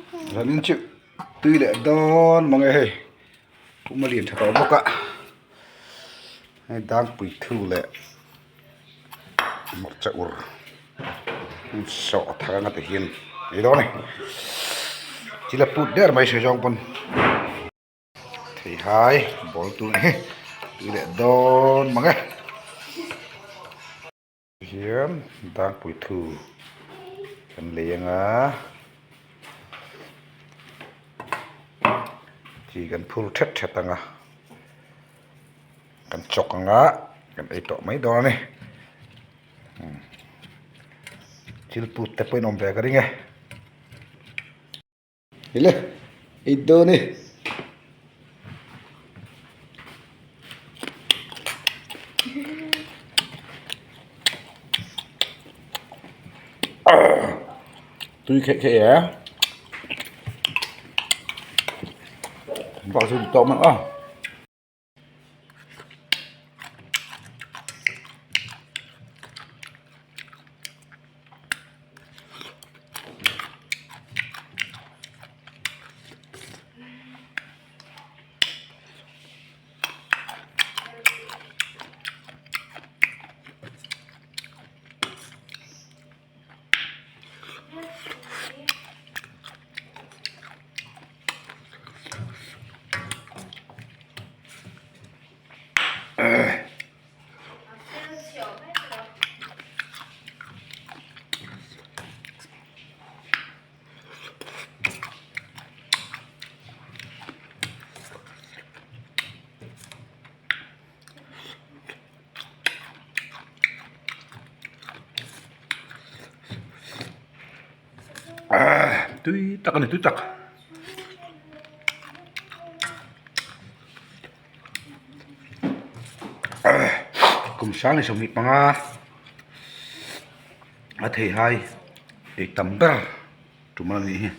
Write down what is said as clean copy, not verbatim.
Zanin chu tui leh dawn mang e hei pum a lian tha tawh bawk a hei dangpui thu leh hmarcha ur sawh thar anga ti hian ei dawn a ni thil a put der mai sawi zawng pawn. Theihai bawl tur hi tui leh dawn mang e. Hian dangpui thu kan lei anga chi kan phur thet thet anga kan chawk anga kan ei tawh mai dawn a ni thil put te pawh in awm ve ka ring e. Ile ei dawn e. Tui kheih kheih e. Bak chu tawk mai a. Tui tak a ni tui tak. Kum sang leh 25 a theihai ei tam ber tum a nih hi.